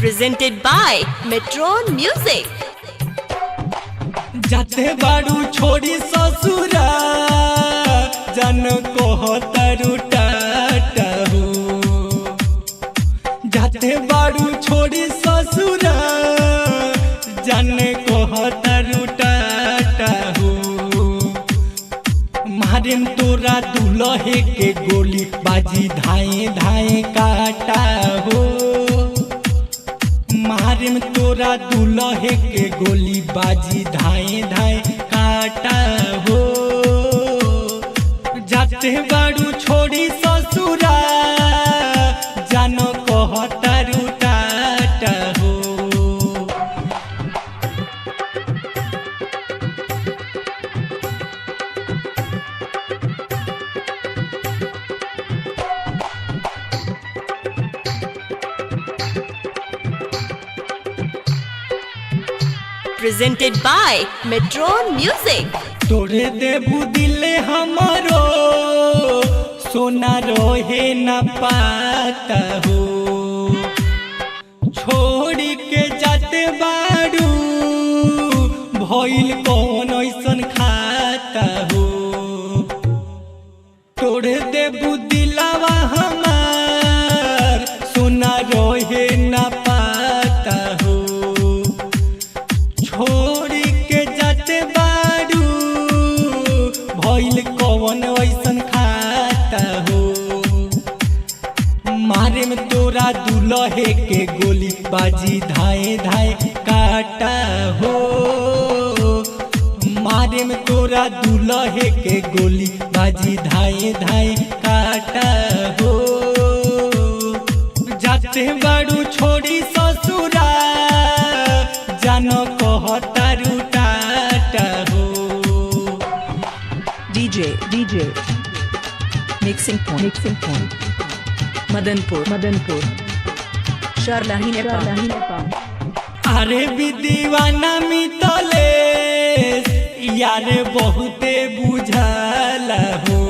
Presented by Metron Music. जाते बाड़ू छोड़ी ससुरा जन को तरु टाटहू। जाते बाड़ू छोड़ी ससुरा जन को तरु टाटहू। मारिम तोरा दुलहे के गोली बाजी धाए धाए काटा हो। मारिम तोरा दुलहे के गोली बाजी धाए धाए काटा हो। जाते बाड़ू छोड़ी ससुरा जानो कह तारू टाटा हो। Presented by Metron Music. तोड़े देबू दिल हमारो सोना रोहे न पाता हो। छोड़ के जाते बाड़ू भइल कौन ऐसन खाता हो। तोड़ देबू दिलावा हमार सोना रोहे न पाता हो। छोड़ के जाते बाड़ू भइल कौन ऐसन खाता हो। मारे में तोरा दुलहे के गोली बाजी धाए धाए काटा हो। मारे में तोरा दुलहे के गोली बाजी धाए धाए काटा हो। जाते बाड़ू छोड़ी ससुरा जानो कह तारू टाटा हो। DJ DJ Mixing Point Mixing Point Madanpur Madanpur Sharlahi Nepal अरे भी दीवाना मितले यार बहुते बुझल हो।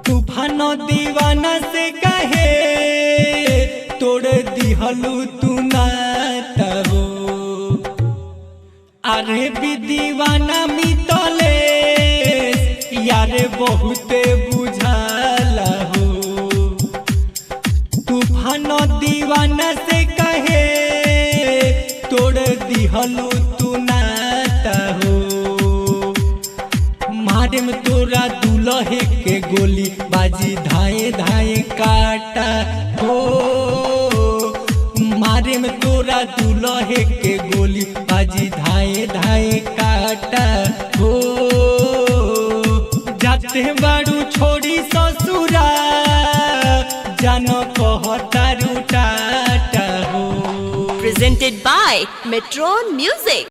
तूफान दीवाना से कहे तोड़ दिहलू तू नात हो। अरे भी दीवाना मितले यार बहुते बुझल हो। तूफान दीवाना से कहे तोड़ दिहलू तू नाता हो। मारे में तोरा दुलहे के गोली बाजी धाए धाए काटा हो। मारे में तोरा दुलहे के गोली बाजी धाए धाए काटा हो। जाते बाड़ू छोड़ी ससुरा जानो कह तारू टाटा हो। Presented by Metron Music.